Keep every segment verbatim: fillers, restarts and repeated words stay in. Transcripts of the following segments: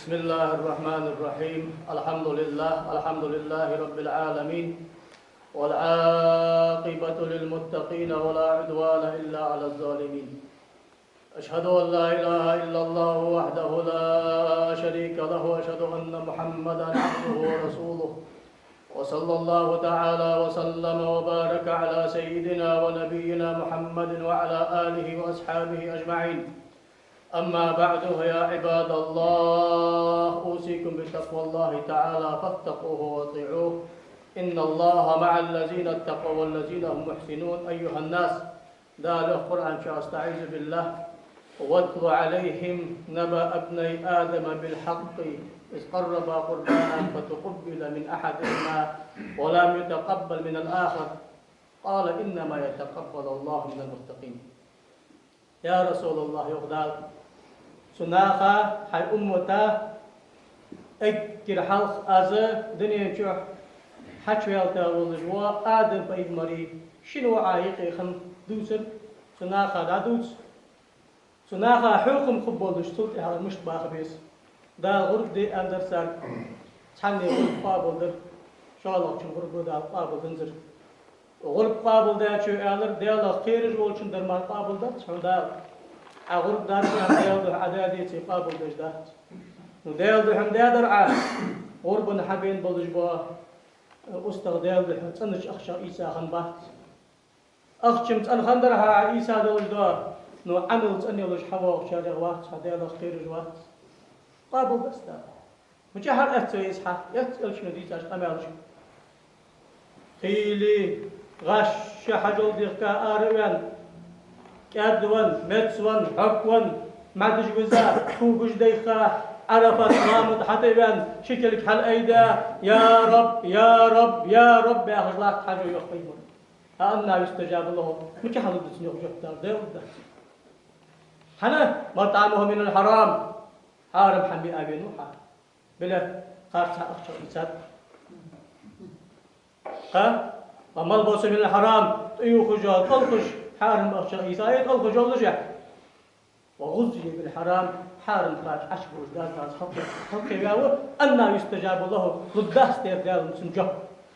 بسم الله الرحمن الرحيم. الحمد لله، الحمد لله رب العالمين. والعاقبة للمتقين ولا عدوان إلا على الظالمين. أشهد أن لا إله إلا الله وحده لا شريك له، وأشهد أن محمدا عبده ورسوله. وصلى الله تعالى وسلم وبارك على سيدنا ونبينا محمد وعلى آله وأصحابه أجمعين. أما بعد، فيا عباد الله، أوصيكم بتقوى الله تعالى فاتقوه وأطيعوه. إن الله مع الذين اتقوا والذين هم محسنون. أيها الناس، Дала йоах Къуръан чу: أستعيذ بالله. واتل عليهم نبأ ابني آدم بالحق إذ قربا قربانا فتقبل من أحدهما ولم يتقبل من الآخر قال إنما يتقبل الله من المتقين. Я РасулаллахӀ, йоах Дала, цу наха, хьай уммата, эггара хьалха аз дунен чу хьачуваьлча волаш вола Адам пайхамара шин воӀа юкъе хинна дувцар, цу наха дӀадувца. Цу наха хьехам хургболаш, цул тӀехьагӀа мишта баха беза. Дала гӀурба де аьннадар царга. Цхьанне гӀурба къоабалдир, шоллагӀчун гӀурба Дала къоабалданзар. ГӀурба къоабалдаьчо аьлар: Даьлах кхераш волчун дар мара къоабалдац хьона Дала. Ӏа гӀурба дарча Даьла духьа Ӏа даь деце къоабалдеш дац. Ну, Даьла духьа даьдар Ӏа, гӀурбана хьабена болаш бола устагӀа Даьла духьа цӀенача ахчах ийца хиннабац. Ахча-м цӀена хиннадар хьа Ӏа ийца долаш дола, ну, Ӏамал цӀена йолаш хьавоагӀачарех вац хьо, Даьлах кхераш вац. Къоабалдац Дала. Мичахьара эц вай из хьа? Эц Элчано дийцача къамаьлашка. Хийла гӀаш хьажол дехка ара а ваьнна, кӀаьдвенна, мецвенна, хьокхавенна, маьждиге виза, кулгаш дайха, Ӏарафат ламаза хьатӀа а ваьнна, ши кулг хьалъайдаь: «Я Рабб, я Рабб, я Рабб», яхаш латт хьажо, йоах пайхамара. أنى يستجاب له. Мичахьа лургда цунна, йоах, жоп Дала? Дала лургдац. ХӀана? مطعمه من الحرام. Хьарам хӀама бе а венав хьа. Билет харцахьа ахчах ийцад. Кхы? وملبسه من الحرام. ТӀаювхаш йола кӀалхаш хьарам ахчах ийцай, кӀалхаш йоллашехь. وغذي بالحرام. Хьарам кхача Ӏочубузаш дац аз хьалкхе, хьалкхеваьв. أنى يستجاب له. Лургдац дера Дала цунна жоп.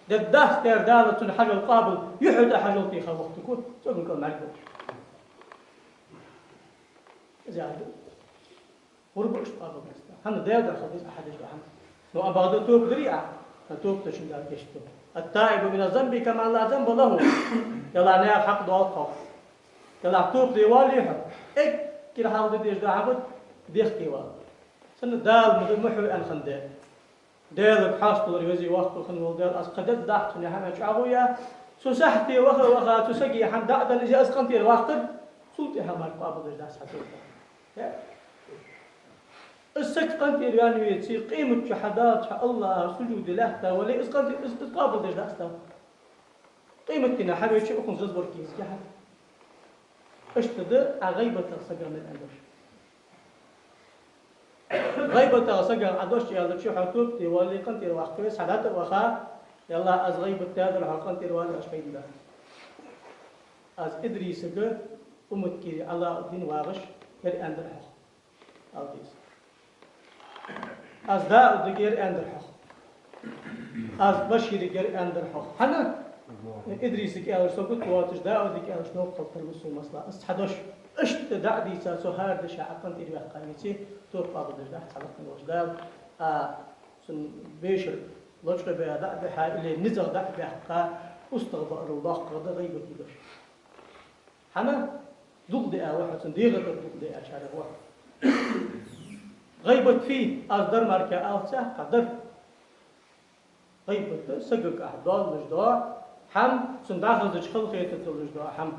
Дергдац дера Дала цунна хьажол къоабал, юхьа тӀа хьажол теха вахтаргва, цӀоган кӀал мӀаргва. Из яхар да. ГӀурба иштта къоабалдац Дала. ХӀана? Даьла духьа хила деза Ӏа хьадеш дола хӀама. Ну, а бакъда тоба дирий Ӏа? Хьа тоба дичун Дала гешт ду. التائب من الذنب كمن لا ذنب له. Делахь наьха хьакъ доал тхох. Делахь тоба де воаллий хьо, эггара хьалха де дезаш дола хӀама да дехке вала. Цунна Дала ма да, ма хьу аьнна хинна де. Даьлага хьасталур веза воккха хинна вола Даьла, аз кхы деза дахьа цунна хӀама чӀоагӀо я. Цу сахьте ваха, ваха, цу сага хӀама дӀа а денна, из, из къинтӀера ваккхар, цул тӀехьа мара къоабалдеш дац хьа тоба. Из саг къинтӀера ваьнна веце, къематчу хьа Дала, хьа АллахӀа сужуде лаьтта вале, из къинтӀера, из, из къоабалдеш дац Дала. Къематдийнахьа хьавеча, укхун зазбар кийзга хьа. Иштта да Ӏа гӀийбатах сагах мел аьнна дош. ГӀийбатах сагах Ӏа дош аьлча, хьо тоба де воаллий, къинтӀера ваккха веза, хьа дӀатӀа а ваха: «ЯллахӀ, аз гӀийбат даьдар, хьо къинтӀера вале, аш пайда бац. Аз Идрисага Уматкири Ӏалауддин вагӀаш ер аьннадар хьох», — ала деза. «Аз Даудагара аьннадар хьох. Аз Баширагара аьннадар хьох». ХӀана? Идрисага аьлча, со гуттар воацаш, Даудага аьлча, новкъа хила тарлу сона, масала. Из цхьа дош. Иштта дӀа а дийца, цо хӀара дешах Ӏа къинтӀера ваьккха веце, тоба къоабалдеш дац, цхьа лакхе волча Дала. А цун бешара лочкъа беа дӀа а бихьа, или низагӀа дӀа а баьккха, устагӀа баарал доккхагӀа да гӀийбата дош. ХӀана? ДугӀа диа ва хьо, цун дегӀа тӀара дугӀа диачарех ва хьо. ГӀийбат фуй? Аз дар мара ала цхьа дар. ГӀийбат да сагага ахь доаллаш дола хӀама, цунна дӀахазача хала хетаргдолаш дола хӀама.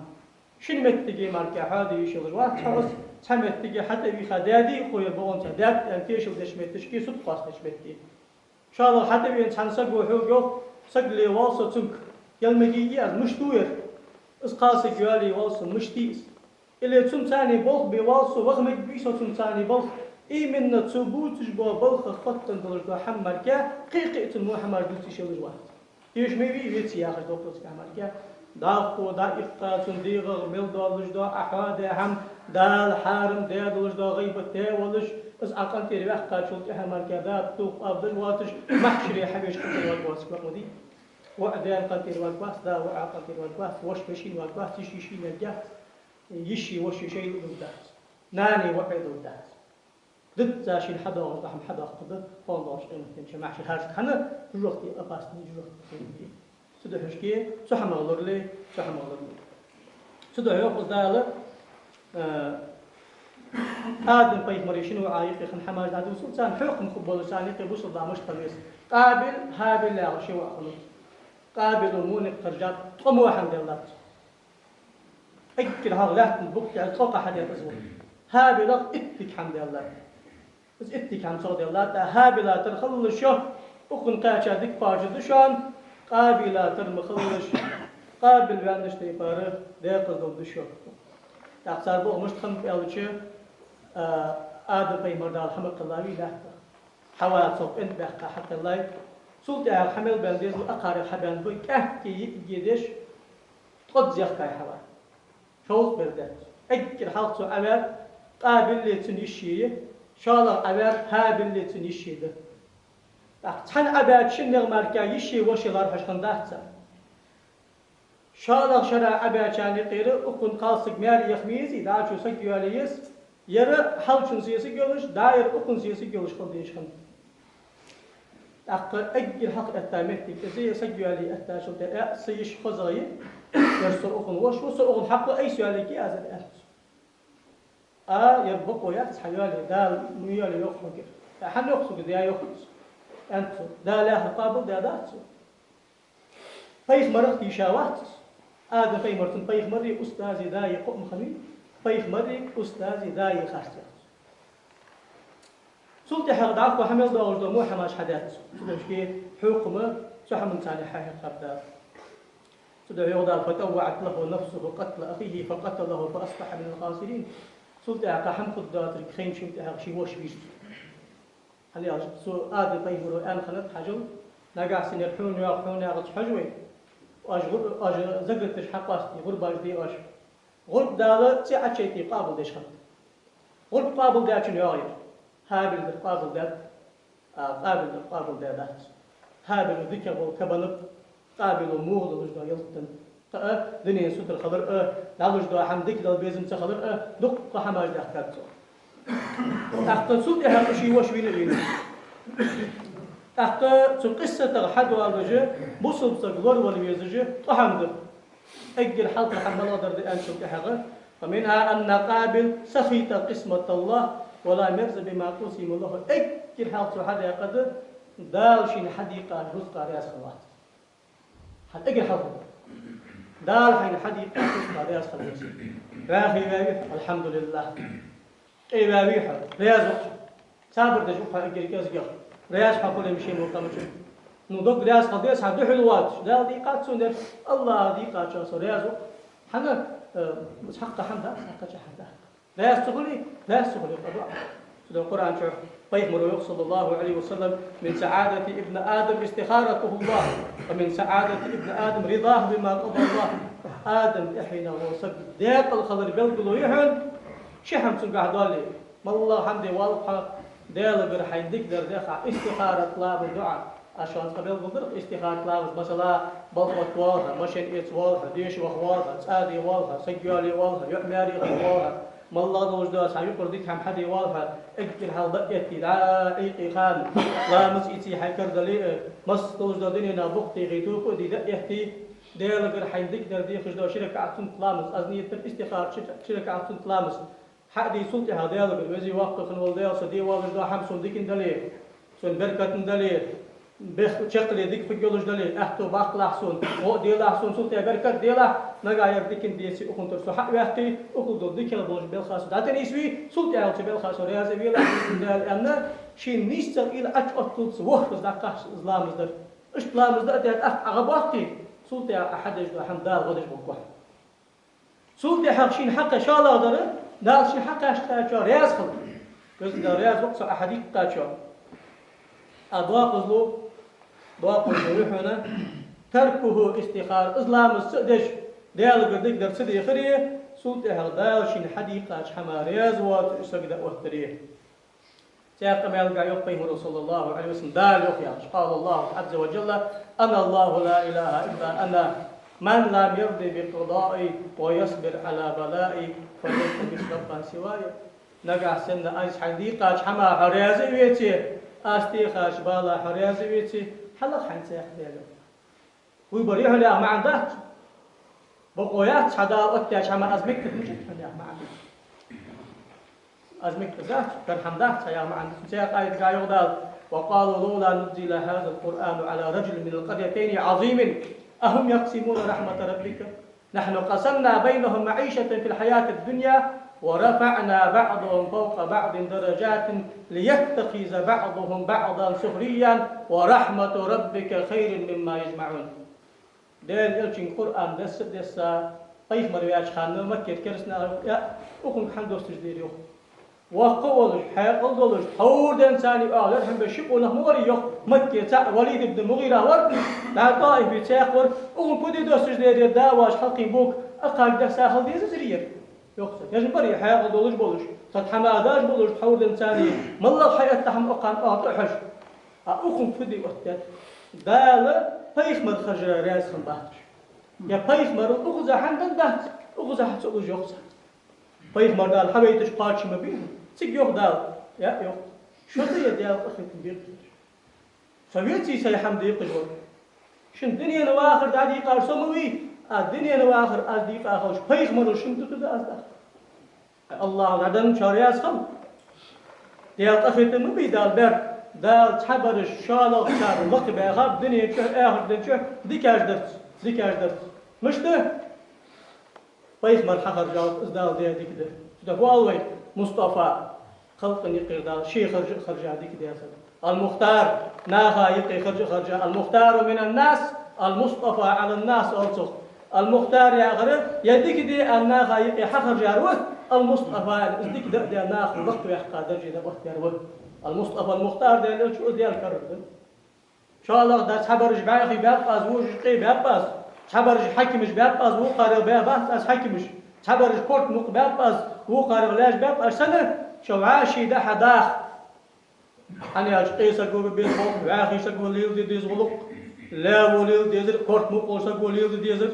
Шин моттиге мара хьоаде йиш йолаш вац хьо из, цхьа моттиге хьатӀавийха, даьдий а ховр бокъонца, даьд аьнна тешал деча моттигашка, суд хоастадеча моттиге. ШоллагӀа, хьатӀавена цхьан саго хьога йоах: «Саг ле воал со цунга, ялмагий из, мишта ву ер? Из кхалсаг йоалае воал со, мишта я из? Или цунца цхьана болх бе воал со, ваха мегаргвий со цунца цхьана болх?» Именно цо бувцаш бола балхах хоттаденна долаш дола хӀама мара кхы а, кхы а цунна во хӀамаш дувца йиш йолаш вац. Тешаме вий, веций яхаш доаккхаш цигахь мара. ДӀахо, дӀаиккха, цун дегӀах мел доаллаш дола, Ӏа хьоадаь хӀама, Дала хьарам даь долаш дола гӀийбат даь волаш, Из Ӏа къинтӀера ваьккхачул тӀехьагӀа мара Дала дукха къоабалдеш воацаш, махьшаре хьавеш къинтӀера варгвоацаш бакъ ма дий. ВоӀ даь къинтӀера варгвац, да воӀа къинтӀера варгвац, воша вешийна варгвац, йиша йишийна варгвац, йиший воший шоайла а дургдац, нанай воӀай дургдац. Дизза шийна хьадоагӀаш дола хӀама хьадоаккхаргда, тхона доагӀаш къематдийнахьа махьшаре хьажа. ХӀана? ЖожагӀате опасный, жожагӀате опасный. Цудухьа шке, цу хӀамах лорале, цу хӀамах лорале. Цудухьа йоах Дала, э, Адам-пайхамара шин воӀа юкъе хинна хӀамаш дӀадувцал, царна хьехам хургболаш, царна юкъе бусалба ламаш тӀа веза. Къабил, ХӀабил яхаш ши воӀ хиннаб. Къабила во никъ хержад, ткъо во хьадаьллад цо. Эггара хьалха лаьттан букъ тӀа ткъо къа хьадаьд из во. ХӀабилах итт дика хӀама даьллад. Из итт дика хӀама цох даьллад, тӀаккха ХӀабила тара хилалаш йола, укхунна кхаьча дика кхоачаш да шоана, Къабила тара ма хилалаш, Къабил ваьннача тайпара декъаза дола да шо. ТӀаккха цар бохам мишта хиннаб аьлча, а, Адам-пайхамар Дала хьа ма кхеллавий лаьттах. Хьава цох кӀент баьккха хьакхеллай. Цул тӀехьагӀа хьа мел баьнна дезал акхарех хьабаьнна ба, кӀаьнк йиъ деш, ткъо деза яхкай Хьава. Шовзткъа бер даьд. Эггара хьалха цо Ӏаваьр Къабилеи цун йишеи, шоллагӀа Ӏаваьр ХӀабилеи цун йишеи да. ТӀаккха цхьана Ӏабаьча шиннех мара йишеи вошеи лоархӀаш хиннадац цар. ШоллагӀча шера Ӏабаьчарна юкъера укхун кхалсаг маьре яха ма езий, дӀачо саг йоалае еза, ер хьалчунца сесаг йолаш, дӀа ер укхунца сесаг йолаш хила дезаш хиннад. ТӀаккха эггара хьалха этта моттиг из я, саг йоалае эттачул тӀехьагӀа, э, са йиша хозагӀа я, ер со укхун воша ва, со укхун хьакъ ва, айса йоалае аз, аьннад цо. А, ер бокъо яц хьа йоалае, Дала ма йоалае йоах хьога. Э, хӀана йоах сога, даь йоахац, аьннад цо. Дала яхар къоабалдаьдац цо. Пайхамарах тийша вац из. Адам-пайхамар цун пайхамари устази даи кхоъ ма хиннавий, пайхамари устази даи харц яц. Цул тӀехьагӀа дӀахо хьа мел доагӀаш дола во хӀамаш хьадаьд цо. Цудухьа шке хьехам цу хӀаман царна хьахьекхаргда. Цудухьа йоах Дала: «فطوعت له نفسه قتل أخيه فقتله فأصبح من الخاسرين». Цул тӀехьагӀа кхы хӀама хургдоацилга хайначул тӀехьагӀа ший воша вийрзад цо. ХӀана аьлча, цу Адам-пайхамаро аьнна хиннад, хьажал, нагахьа санна ер хьона йоагӀа, хьона яхац хьажа вай. Оаш гӀур-, оаш закаташ хьакъоастаде, гӀурбаш де оаш. ГӀурба Дала цӀи Ӏочуйте къоабалдеш хиннад. ГӀурба къоабалдаьчун йоагӀа ер. ХӀабила дар къоабалдаьд, а, Къабила дар къоабалдаьдац. ХӀабила дикагӀа вола ка банаб, Къабила мугӀа долаш дола ялат деннад. Кхы а дунен сутара хилар а, дӀалуш дола хӀама дика дала безам ца хилар а, дуккха хӀамаш даьхкад цо. ТӀаккха цул тӀехьагӀа ший воша вийна а вийнав. ТӀаккха цу къиссатах хьадоаладеш, бусалба саг лоравала везаш, ткъо хӀама да. Эггара хьалха хӀама малагӀа дар да аьнначул тӀехьагӀа: «ومنها أن قابيل سخط قسمة الله ولم يرض بما قسم له». Эггара хьалха цо хьадаь къа да, Дала шийна хьадийкъача рузкъах раьза хиннавац. ХӀаьта эггара хьалха Дала хьайна хьадийкъача рузкъах раьза хила веза. ВӀаьхий ваьвий хьо, алхьамдулиллахӀ. Къе ваьвий хьо, раьза ва хьо. Сабар деш ва хьо эггара кӀезигагӀа. Раьза хьо хуле, мишта мо къамаьл. Ну, дог раьза хила деза хьа духьал воацаш. Дала дийкъад сона ер, АллахӀа дийкъачоа со раьза ва. ХӀана, э, цхьаккха хӀама дац, цхьаккха чӀоагӀа хӀама дац. Раьза ца хуле, раьза ца хуле, къа доа. Цудухьа Къуръан чу пайхамаро йоах, صلى الله عليه وسلم: «من سعادة ابن آدم استخارته الله، ومن سعادة ابن آدم رضاه بما قضى الله». Адам тӀехьенах вола саг даькъала хилара белгало я хьона, ши хӀама цунгахьа доале. МоллагӀа хӀама де воалл хьо, Даьлагара хьайна дикадар дех, хьа истихарат ламаз ду Ӏа. Аз шоана цкъа белгалдир-кх истихарат ламаз, масала, балха отта воалл хьо, машен эца воалл хьо, деша ваха воалл хьо, цӀа де воалл хьо, саг йоалае воалл хьо, йоӀ маьре яха воалл хьо, моллагӀа долаш дола цхьа юкъара дика хӀама хьаде воалл хьо, эггара хьалха дӀа а этте, дӀа а Ӏийкъе хана, ламаз эце хьай кара дале а, масса долаш дола дуненах букъ техе, тоба а де, дӀа а этте, Даьлагара хьайна дикадар дехаш дола ши ракаӀат суннат ламаз, аз нийят дир истихарат ши, ши ракаӀат суннат ламаз. Хьа а дийцачул тӀехьагӀа Даьлагара: «Веза-воккха хинна вола Даьла, со де воаллаш дола хӀама сона дикана дале, сона беркатана дале, бех-, чаккхе дика хургйолаш дале, аьттув баккхалахь сона, гӀо а делахь сона, цул тӀехьагӀа беркат делахь, нагахьа ер дикана деце, укхун тӀара со хьа а ваьккхе, укхул дола дикагӀа болча балха со дӀатӀанийсве, цул тӀехьагӀа цу балха со раьза а велахь, Даьла», аьнна, шийна нийсса ца хилча, Ӏочуотталца воххаза дӀакхаччалца из ламаз дар. Иштта ламаз дӀа а даь, тӀаккха Ӏа гӀа боаккхе, цул тӀехьагӀа Ӏа хьадеш дола хӀама Дала гӀо деш болх ба хьа. Цул тӀехьагӀа шийна хьакха шоллагӀа дар, Дала шийна хьакхаьчачоа раьза хила. Веза Даьла, раьза ва-кх со Ӏа хьадийкъачоа. А доккхазло, доккхазло я хьона: تركه الاستخارة, из ламаз ца а деш, Даьлагара дикадар ца дехари, цул тӀехьагӀа Дала шийна хьадийкъача хӀамах раьза воацаш из саг дӀаоттари. Цхьаькха мел гӀа йоах пайхамара, صلى الله عليه وسلم, Дала йоах яхаш: قال الله عز وجل: أنا الله لا إله إلا أنا، من لم يرض بقضائي ويصبر على بلائي فليلتمس ربا سواي. Нагахь санна аз хьайна дийкъача хӀамах хьо раьза а веце, аз техача балах хьо раьза а веце, хьалаха хьайна цхьа Даьла. Выбор я хьона яха маӀан дац. Бокъо яц хьа Дала оттадаьча хӀамах аз мегаш ма вий хьона яха маӀан дац. Аз мегаш дац, дар хӀама дац хьа яха маӀан дац. Цхьаькха аят тӀа йоах Дала: وقالوا لولا نزل هذا القرآن على رجل من القريتين عظيم أهم يقسمون رحمة ربك نحن قسمنا بينهم معيشتهم في الحياة الدنيا ورفعنا بعضهم فوق بعض درجات ليتخذ بعضهم بعضا سخريا ورحمة ربك خير مما يجمعون. Даьла Элчанга Къуръан десса а десса, пайхамар ваьча хана Маккера кераста наха йоах: «Я, укхунга хӀана доссаш дийр?» — йоах. Воккха а волаш, хьаькъал долаш, тхьовра денз царна оагӀорахьама беш ши къонах ма варий, йоах, Макке цаӀ Валид ибн МугӀира вар, дӀа ТӀаифе цхьаькха вар, укхунга фу де доссаш дийр, ер да а воацаш хьалкхийна болх, акхарга десса хила дезацарий ер? Йоах цо. Ер барий хьаькъал долаш болаш, цхьа тхьамадаш болаш, тхьовра денз царна, моллагӀа хьаэтта хӀама укхарна оаха тӀа а хьожаш. А укхунга фу де оттадаьд? Дала пайхамар хержа раьза хинна бац уж. Е пайхамар укхаза хӀама денна дац, укхаза хьа ца луш, йоах цар. Пайхамар Дала хьавайташ кхоачам ма бий. Цига йоах Дала: «Я, йоах, шо да ер Даьла къахетам бекъаш? Со веций сай хӀама декъаш вар? Шун дунен а вахар дӀадийкъар со ма вий, а дунен а вахар аз дийкъа хилча, пайхамарал шун тӀа ту да аз дӀа?» АллахӀа дӀаденначоа раьза хила. Даьла къахетам ма бий Дала баьр. Дала цхьабараш шоллагӀчар лакхбаьхаб дунен чу, ахарта ден чу, дикаш дарца, дикаш дарца. Мишта? Пайхамар хьахержа, из Дала даь дика да. Цудухьа фу оал вай? Мустафа. Халкъа юкъера Дала ше хержа а хержа дика даь саг. Ал-Мухтар, наха юкъе хержа а хержа. Ал-Мухтару мина ннас, ал-Мустафа ала ннас оал цох. Ал-Мухтар яхар, е дика де аьнна наха юкъе хьахержар ва, ал-Мустафа аьнна, из дика да а даь, наха лакхваьккха дарже дӀаоттаваьр ва. Ал-Мустафа ал-Мухтар Даьла Элча ва, из Даьла карара да. ШоллагӀа да, цхьабараш бӀаьхий баьб аз, вожаш къе баьб аз, цхьабараш хьакимаш баьб аз, вокхарел баь бац аз хьакимаш, цхьабараш корта мукъа баьб аз, вокхарел лаьш баьб аз, сенна? Шо вӀаший да хьа даха. ХӀана аьлча къе саго бе беза гӀулакх, вӀаьхий саго леладе деза гӀулакх, лаьво леладе дезар, корта мукъа волча саго леладе дезар,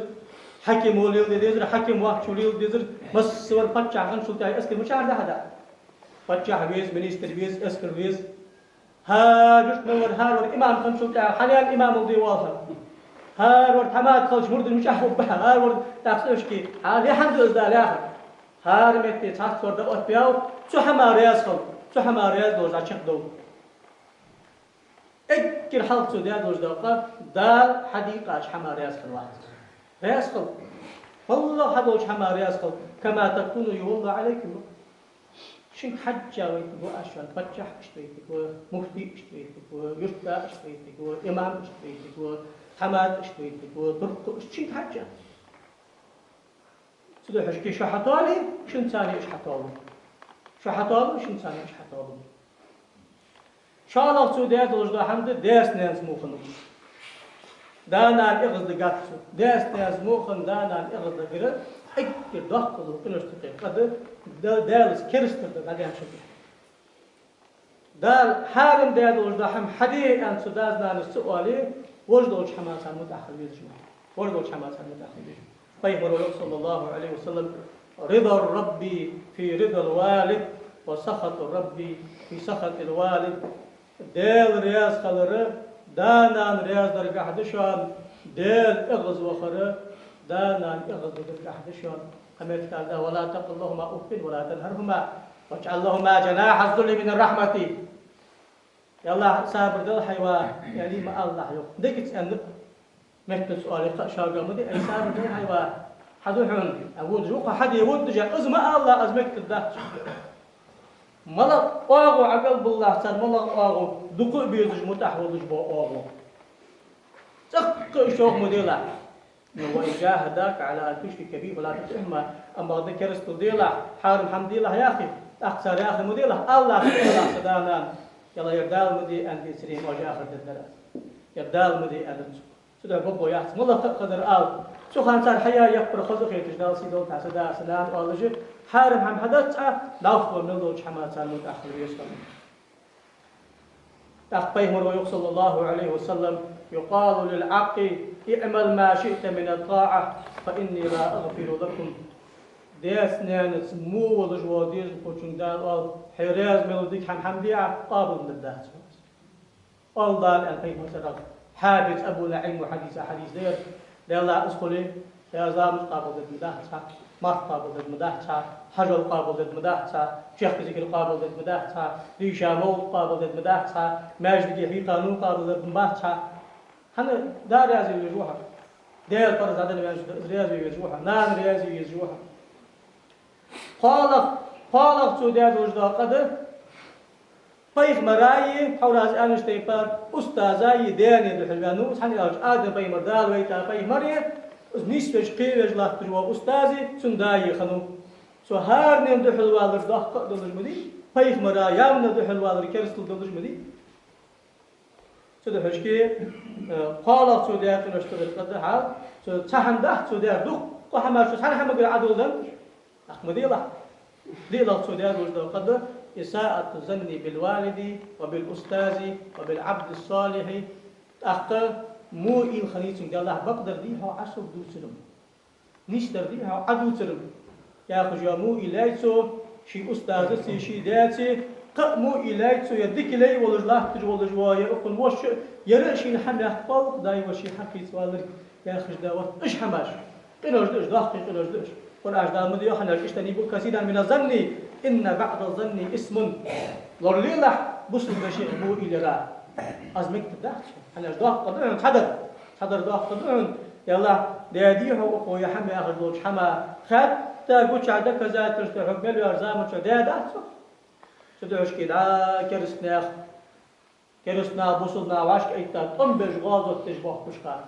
хьакимо леладе дезар, хьаким воацачо леладе дезар, массавар паччахь хинначул тӀехьагӀа эскар мичара да хьа даха? Паччахь веза, министр веза, эскар веза. ХӀара юрта мел вар, хӀара вар имам хинначул тӀехьагӀа, хьанна имамал де воал хьо? ХӀара вар тхьамада хилча, мурдаш мичахьа хургба хьа? ХӀара вар тӀаккха цӀушки, хьа лехьан да из Дала яхар? ХӀара метте цхьацца вар дӀаоттаваьв, цу хӀамах раьза хила, цу хӀамах раьза долаш дӀачакхдовла. Эггара хьалха цо даь долаш дола къа, Дала хьадийкъача хӀамах раьза хинна вац. Раьза хила. ВаллахӀи, хьадолча хӀамах раьза хила. كما تكونوا يولى عليكم. Шуга хьежжа вайтаргва аз шоана, паччахь иштта вайтаргва, муфти иштта вайтаргва, юртда иштта вайтаргва, имам иштта вайтаргва, тхьамада иштта вайтаргва, туркхо иштта, шуга хьежжа. Цудухьа шоашка шо хьатоале, шун царна уж хьатоалу. Шо хьатоалу, шун царна уж хьатоалу. ШоллагӀа цо даь долаш дола хӀама да даьца-наьнаца во хиннар. Да-нана эгӀаздагац цо. Даьца-наьнаца во хинна, да-нана эгӀаздагара эггара доккхагӀа дола къинош тӀакхийра къа да, да-, Даьлаца керастал дар дӀадаьннача хана. Дала хьарам даь долаш дола хӀама хьаде аьнна цу дас-нанас ца оале, вож долча хӀаманца мутӀахьа хила везаш ва. Вож долча хӀаманца мутӀахьа хила везаш ва. Пайхамара йоах, صلى الله عليه وسلم: رضا الرب في رضا الوالد وسخط الرب في سخط الوالد. Даьла раьза хилар да-нана раьза даргахьа да шоана, Даьла эгӀазвахар да-нана эгӀазвахаргахьа да шоана. Кхы меттел да: ولا تقل لهما أف ولا تنهرهما واجعل لهما جناح الذل من الرحمة. Я АллахӀ, сабар дала хьай ва, аьле ма алалахь, йоах. Дегаца аьнна, меттаца оале, кхы а шога ма де, ай, сабар дала хьай ва, хьа да хьона, а водаш ва-кх хьо, хьаде водаш, из ма алалахь, из мегаш дац. МалагӀа оагӀув Ӏокъалбалалахь цар, малагӀа оагӀув, дукха а безаш, мутӀахьа волаш бола оагӀув. ЦӀаккха а уж шоах ма делахь. Но وإن جاهداك على أن تشرك بي فلا تطعهما. Амма да керастал делахь, хьарам хӀама делахь яхе, тӀаккха цар яхе ма делахь, алалахь, алалахь са да-нана. Ялла, ер Дала ма де аьнна децаре, ма оаш яхар дергдар аз. Ер Дала ма де аьннад цо. Цудухьа бокъо яц, малагӀа а хазар ала. Цу хана цар хьаяь яппар хоза хеташ, Дала сий долда хьа са да, са нана оалаш, хьарам хӀама хьадац цкъа, дӀахо мел долча хӀаманца цар мутӀахьа хила веза хьона. ТӀаккха пайхамара йоах, صلى الله عليه وسلم: «يقال للعاق: اعمل ما شئت من الطاعة، فإني لا أغفر لكم». Даьца-наьнаца во волаш вола дезалхочунга Дала оал: «Хьо раьза мел дика хӀама, хӀама де Ӏа, къоабалдергдац хьона». Оал Дала, аьннад пайхамара цӀерагӀа. Хьафиз Абу НуӀайма хьадийца хьадис да ер. Даьла раьза хилва, я замаз къоабалдергдац хьа, марха къоабалдергдац хьа, хьажол къоабалдергдац хьа, чехка зикар къоабалдергдац хьа, дийша мовлат къоабалдергдац хьа, маьждиге хьийха нув къоабалдергдац хьа. ХӀана? Дала раьза везаш ва хьо. Даьла парз хьаденна везаш ва хьо, нана раьза везаш ва хьо. КхоалагӀа, кхоалагӀа цо даь долаш дола къа да, пайхамара а, хьо аз аьннача тайпара, устаза а даьна духьал ваьннав из, хӀана аьлча Адам пайхамар Дала вайта пайхамар я, из нийсвеш, кхевеш латташ вола устаз а цун да а хиннав. Цо хӀаране духьал валар доккха а долаш ма дий, пайхамара а духьал валар керастал долаш ма дий. Цудухьа, э, кхоалагӀа цо даь къинош тӀа дар къа да хьал, цо цхьа хӀама дац цо даьр, дукха хӀамаш цо цхьан хӀамагара Ӏодоладеннад. Ах ма делахь. ДиълагӀа цо даь долаш дола къа да: إساءة الظن بالوالد وبالأستاذ وبالعبد الصالح. ТӀаккха во уйла хиннай цунга, Даьллахь, бакъдар дий хьогӀ Ӏа сога дувцар-м, нийсдар дий хьогӀ Ӏа дувцар-м, яхаш, е во уйла яьй цо ший устазаца, ший даьца, кхы а во уйла яьй цо, е дика лай волаш латташ волаш вола, е укхун воша, ер а шийна хӀама яхка, кхалха дай воша хьакхийца валар, яхаш да, вот уж хӀамаш. Къинош да уж, доккхий къинош да уж. Къуръан чу Дала ма дий йоах, хӀана аьлча: «اجتنبوا كثيرا من الظن إن بعض الظن إثم». Лоралелахь бусалба вешийга во уйла яра. Из мегаш дац, хӀана аьлча доккха да хьона цхьадар. Цхьадар доккха да хьона, Даьллахь, даь дий хьогӀ укхо е хӀама яхаш долча хӀаман, хатта гучахь доказательство хьога мел йоагӀача заман чу даь дац укхо. Цудухьа шки дӀа керастанех, керастанех бусалба нах вӀашкаайтта тӀом беш, гӀазот деш боахкаш хана,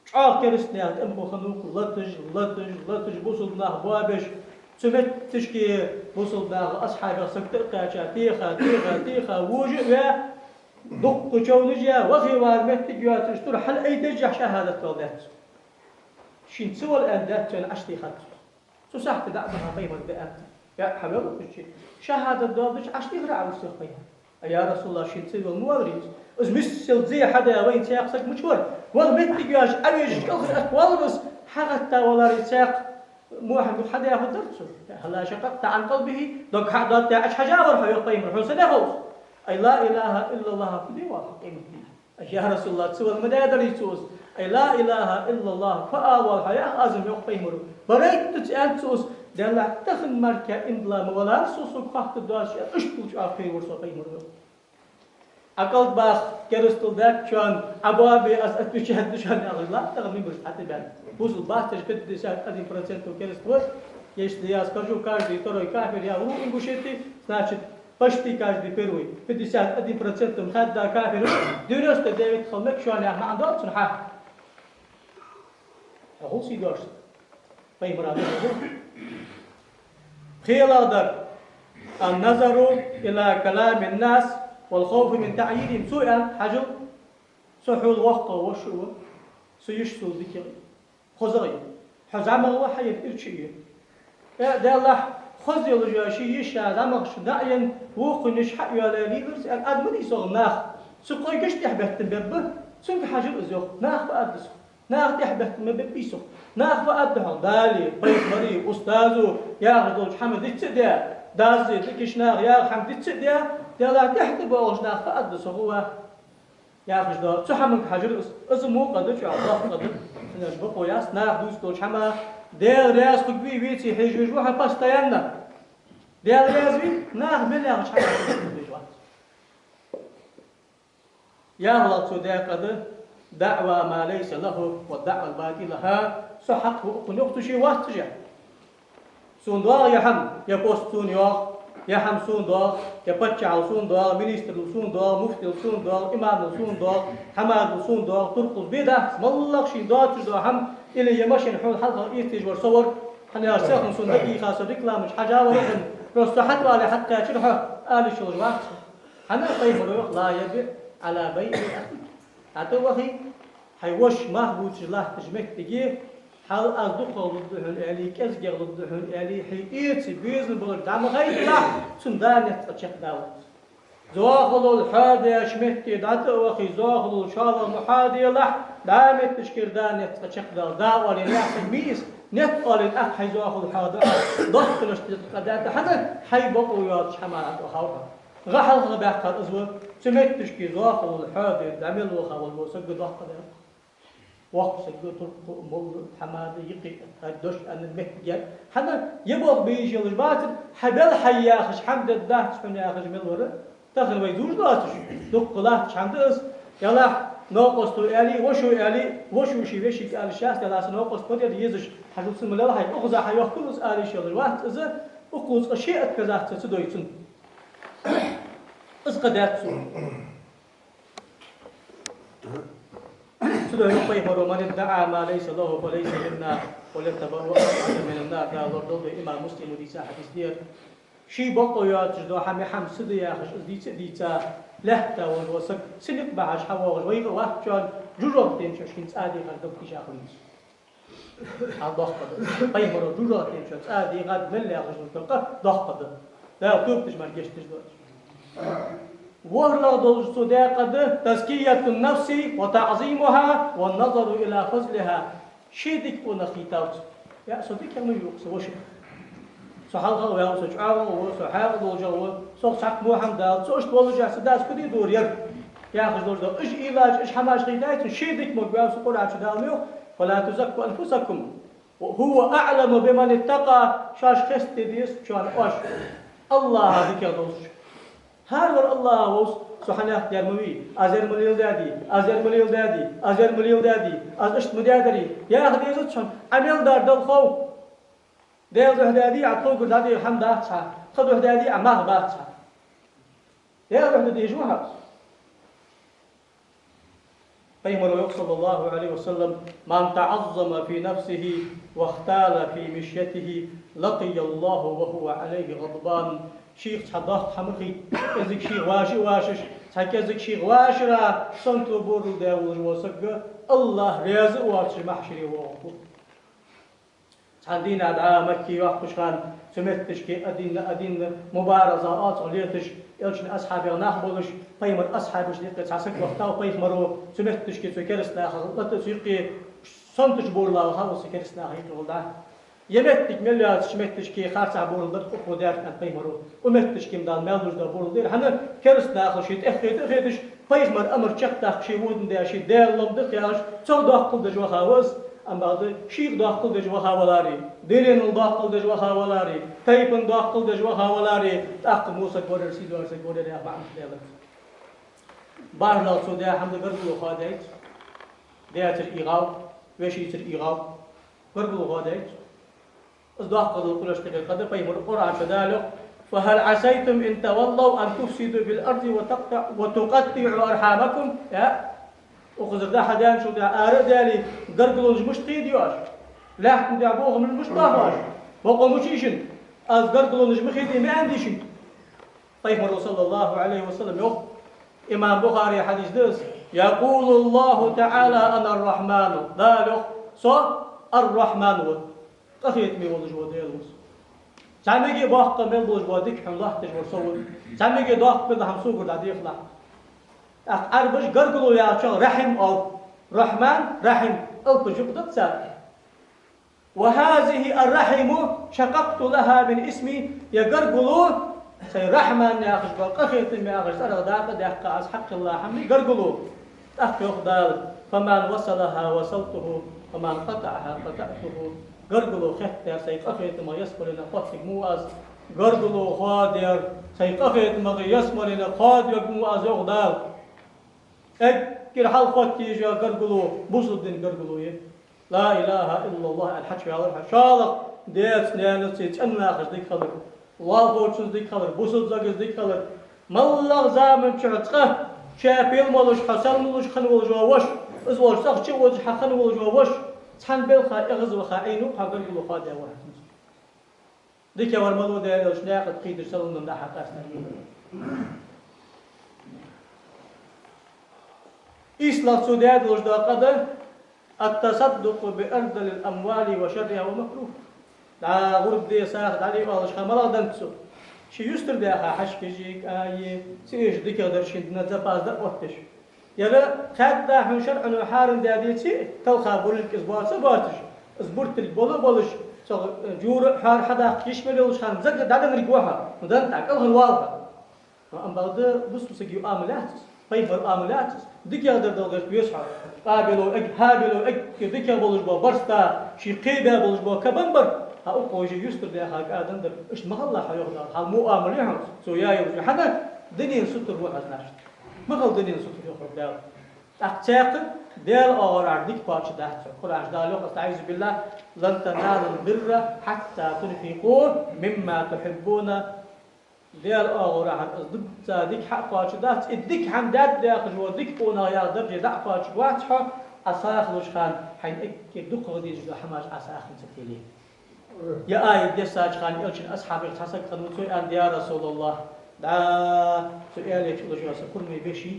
чӀоагӀа керастанех тӀема хиннав укхо латаш, латаш, латаш, бусалба нах боабеш, цу метташка бусалба наха, асхьабех сагота а кхаьча, теха, теха, теха, вожа а ваь, дуккха човнаш а яь, вахе вар моттиг йоацаш, тур хьалъайдеш а шахӀадат вала даьд цо. Шийна ца вала аьнна даьд цо, Ӏаш тийхад цо. Цу сахьте дӀа а баха пайхамарга аьннад: «Я хьавел, шахӀадат доаладича Ӏаш тийхар Ӏа, вусех пайхамар». «Я РасулаллахӀ, шийна ца вала ма валар из. Из миссел зе хьадаь вайна цхьаккха саг мича вар? Ваха моттиг йоацаш, Ӏовежача кӀалхара атта валар из, хьагӀатта валар из цхьаккха». Мухьаммад хьадаь хӀама дар цо. «هلا شققت عن قلبه؟ Дог хьа а доттадаь Ӏочухьежа вар хьо, йоах пайхамара, хьона сенах хов из? Ай ла илахӀа иллаллахӀ фу де воал хьо къематдийнахьа? Ай, я РасулаллахӀ, ца вала ма даьдар из цо из. Ай ла илахӀа иллаллахӀ фу ала воал хьо, яха аз-м», йоах пайхамара. Барайтта ца аьннад цо из. Даьллахь, тахан мара иман дилла ма валар со, сога хоаттаргдоацаш, аьнна, иштта чӀоагӀа кхерар со, пайхамар йоах. Ӏа кӀалд баха керастал даьд шоана, Ӏа боабе, аз отвечать ду шоана, яхаш латт тахан минбарашка хьатӀабаьнна. Бусалба бац уж, пятьдесят один процент кераста ва. Если я скажу, каждый второй кафир, я вру, Ингушетии, значит, почти каждый первый. Пятьдесят один процент ма хаьдда кафир ва, девяносто девять хила мег шоана яха маӀан доал цун, хьа? Хьо хул сий дош. Пайхамара духьал. ПхелагӀдар: النظر إلى كلام الناس والخوف من تعييرهم. Цо аьннад: хьажал, со хьол воккха воша ва, са йиша сел дика я, хозагӀа я. Хьо зӀамагӀа ва, хьаер ирча я. Э, Даьллахь, хоза йолаш йола ший йиша зӀамагӀчунна дӀаенна, вокхун йиша хьайоалаяь лелар из, аьнна, аргда ма дий сох нах. Цу кхойгаш тӀехбеттам бебба, цунга хьажал из, йоах, нах фу аргда сох. Нах тӀехбеттам ма беббий сох. Нах фу аргда хьона, Дала, пайхамара, устаза яхаш долча хӀама диц а даь, дас а, дикача наха яха хӀама диц а даь, Даьллахь, тӀехьа тӀабоагӀаш нах фу аргда сох, ва? Яхаш да, цу хӀаманга хьажал из. Из мо къа да, чӀоагӀа доккха къа да. Цунах бокъо яц, нах дувцаш долча хӀаман, Даьла раьза хургвий, веций хьежа везаш ва хьо постоянно. Даьла раьза вий, нах мел яхача хӀаман хьежа везаш вац. ЯлхлагӀа цо даь къа да: دعوى ما ليس له والدعوى الباطلة. Со хьакъ ва, укхун йоах цо, ше вац уж. Сона доагӀа ер хӀама, е пост сона йоагӀа, ер хӀама сона доагӀа, е паччахьал сона доагӀа, министрал сона доагӀа, муфтел сона доагӀа, имамал сона доагӀа, хьамадал сона доагӀа, туркхал, бе дац, моллагӀа шийна доацаш дола хӀама, или е машен хьона хьалха эца езаш вар со вар, хӀана аьлча селхан сона дагийха, со реклама чу хьажа вар хьона, просто со хьатӀавале хьакхаьчар хьо, ала йиш йолаш вац. ХӀана? Пайхамара йоах: لا تبع على بيع أخيك. ДӀатӀавахе, хьай воша марха бувцаш латтача моттиге, хьал аз дукхагӀа лургда хьона аьле, кӀезигагӀа лургда хьона аьле, хьай эца безам болаш дӀа ма хайдалахь, цун да-наьццӀа чакхдалац. Зоахалол хьоадаьча метте дӀатӀа а вахе, зоахалол шоллагӀа ма хьоаделахь, дӀа метташкара да нет цкъа чакхдала. Да оале, яхь саг мийса, нет оале, тӀаккха хьай зоахалол хьоаде, доккхалаш тӀа кхаьдда, хӀана хьай бокъо йоацача хӀаман тӀа вахав хьо. ГӀа хьалха баьккхар из ва, цу метташка зоахалол хьоаде, дӀа мел ваха волча сага доккха да. Воккха саг, туркхо, молла, хӀама да, йикхи, хӀара дош аьнна меттиг яр. ХӀана, е болх бе йиш йолаш бацар, хьа бел хьай яхаш, хӀама дергдац хьона яхаш мел вар. Тахан вай зувш доацаш, дукха латташ хӀама да из. Ялахь, новкъосто аьле, вошо аьле, вошо ший вешийга ала йиш яц, ялахь са новкъост ма дий езаш, хьажал са ма лелхьай, укхаза хьайоаккхал из ала йиш йолаш вац из, укхаза цкъа ше отказаться ца дой цунна. Из кхы дац цо. Цудухьа йоах пайхамаро: «من ادعى ما ليس له فليس منا وليتبوأ مقعده من النار». Дала лорадолда, имам Муслима дийца хьадис да ер. Ший бокъо йоацаш дола хӀама, хӀама са да яхаш, из дийца а дийца, лаьтта волаш вола саг, синикъ бахьаш хьавоагӀаш вайга вац, чон жожагӀатен чу шийна цӀа дехар дог тийша хилийта. Хьал доккха да. Пайхамаро жожагӀатен чу цӀа дехар мел яхаш дола кхы доккха да. Дала тоба деш мара гешт деш доацаш. ВорхӀлагӀа долаш цо даь къа да: تزكية النفس وتعظيمها والنظر إلى فضلها. Ший дика къонах хийтав цо. Я, со дика ма вий укх са воша. Со хьалхагӀа ваьв, со чӀоагӀагӀа ва, со хьаькъал долаш ва, сох цхьаккха во хӀама далац, со иштта волаш а са дас куди дора яр. Яхаш долаш да. Уж уйлаш, уж хӀамаш хийтай цо, ший дика ма ваьв со, Къуръан чу Дала ма йоах: «فلا تزكوا أنفسكم هو أعلم بمن اتقى». Шоаш хеста де деза шоана оаш, АллахӀа дикагӀа долаш. ХӀара вар АллахӀа вовз, со хьанех дер ма вий, аз ер ма леладаьдий, аз ер ма леладаьдий, аз ер ма леладаьдий, аз иштта ма даьдарий, яха дезац хьона, Ӏа мел дар Далла хов. Даьла духьа даьдий Ӏа, тхогара дӀадехар хӀама дац хьа, тха духьа даьдий Ӏа, мах бац хьа. Даьла духьа де дезаш ва хьа. Пайхамаро йоах, صلى الله عليه وسلم: «من تعظم في نفسه واختال في مشيته لقي الله وهو عليه غضبان». Шийх цхьа доккха хӀама хи, кӀезига шийх ваша а вашаш, цхьа кӀезига шийх вашара санто борал даь волаш вола саг, АллахӀ раьза а воацаш, махьшаре воагӀаргва. Цхьан дийнахьа дӀа Макка йоаккхаш хана, цу метташка а дийнахьа, а дийнахьа мубараза оцох леташ, Элчан асхьабех нах болаш, пайхамара асхьабашта юкъе цхьа саг вахийтав пайхамаро, цу метташка цу кераста нахах лата цу юкъе, санто борала вахав из кераста наха юкъе гӀолла дӀа. Е меттиг мел яцача метташка харцахьа борал дар укхо даьр аьннад пайхамаро. Укх метташка-м Дала маьл луш дола борал дир. ХӀана, кераста нахал ший тӀеххета а хеташ, пайхамара амар чакхдаккха ше водаш да, ший Даьла лом да-кх яхаш, цох доккхал деш ваха ва из, амма бакъда шийх доккхал деш ваха валаре, дуненал доккхал деш ваха валаре, тайпан доккхал деш ваха валаре, тӀаккха во саг вар ер, сийдола саг вар ер яха маӀан даьлар. БархӀлагӀа цо даь хӀама да гаргало хоадаьд. Даьцар ийгӀав, вешийцар ийгӀав, гаргало хоадаьд. Из доккха дола къулаш тӀехьа къа да, пайхамара Къуръан чу Дала йоах: «فهل عسيتم إن تولوا أن تفسدوا في الأرض وتقطع-، وتقطعوا أرحامكم». Я, укхазара дӀа хьадаьнначул тӀехьа ара а даьле, гаргалонаш мишта хийдий оаш? Лаьттан тӀа бохамаш мишта бохабий оаш? Бокъо мичай шун? Аз гаргалонаш ма хийдий ма аьннадий шун? Пайхамаро, صلى الله عليه وسلم, йоах, имам Бухарий хьадис да из: «يقول الله تعالى: أنا الرحمن». Дала йоах: «Со Ар-Рахьман ва». Къахетаме волаш вола Даьла ва со. ЗӀамига а боккха а мел болаш бола дика хьона лоаттадеш вар со ва. ЗӀамига а доккха мел дола хӀама согара дӀадехалахь. ТӀаккха Ӏарбаша гаргало яхачох рахьим оал. Рахьман, рахьим, алапаш юкъе дац цар. «وهذه الرحم شققت لها من اسمي», ер гаргало, сай Рахьман яхаш бола, къахетам яхаш цӀерах дакъа а даьккха, аз хьакхелла хӀама я гаргало. ТӀаккха йоах Дала: «فمن وصلها وصلته ومن قطعها قطعته». Гаргало хетта сай къахетамах ялсмале хоттаргва аз. Гаргало хоадаяр сай къахетамах ялсмале хоадавергва аз, йоах Дала. Эггара хьалха хоттае йиш йола гаргало бусалба дина гаргало я. «لا إله إلا الله» аьнна хьачуваьлар хьо. ШоллагӀа, даьца, наьнаца, цӀен нахаца дика хилар, лоалахочунца дика хилар, бусалба сагаца дика хилар. МаллагӀа заман чухь цкъа шоай пел молаш, хьо сел молаш хинна волаш вола воша, из волча цӀагӀа чу а возаш хьо хинна волаш вола воша, цхьан балха эгӀазваха Ӏийна ва хьо, гаргало хоадаь ва хьо цунца. Дика вар мало Даьла Элча наькъа тӀа кхийдаш, салам дӀахьа къаьстар. ИйслагӀа цо даь долаш дола къа да: «التصدق بأردل الأموال وشرها ومكروهه». ДӀа гӀурба де, сагӀа дӀале оалаш ха малагӀа да цо? Ший юстара даьха хьашкаш, кӀаи, цига дикагӀа дар шийна дина запас да отташ. Яра хадда хьона шарӀо хьарам даь деце, талха болга из боаца боацаш, из буртилг бола болаш, цо, э, жура хьар хьадаккха йиш мел йолаш хана, зага дӀаденнарг ва хьо, ну дан тӀа кӀалхар валха. Ва ам бакъда бусалба сага ю амал яц из, пайхамара амал яц из, дикагӀа дар далгаш вес хьо. Къабило эг, Хабило эг, дикагӀа болаш бола барс да, ший кхебаь болаш бола кабан бар. Хьа укхо ший юстара даьха кӀадан дар, иштта ма хилла хьо йоах Дала, хьа муамал я хьона, цо яь йолаш я хьона, дунен сутара ва хьо, значит. Ма хила дунен сутара йоах Дала. ТӀаккха цхьаькха Даьла оагӀорахьара дика кхоачаргдац хьона. Къуръан чу Дала йоах: «أستعيذ بالله، لن تنالوا البر حتى تنفقوا مما تحبون». Даьла оагӀорахьара из дукха дика хьакхоачаргдац, из дика хӀама даьд яхаш вола дика къонах яха дарже дӀакхоачаргвац хьо, Ӏа сагӀа луш хана хьайна эггара дукхагӀа дезаш дола хӀамаш Ӏа сагӀа ца теле. Ер аят дессача хана Элчан асхьабех цхьа саг хиннав, цо аьннад: «Я РасулаллахӀ, дӀа цу аьле чу луш са курмай беш я,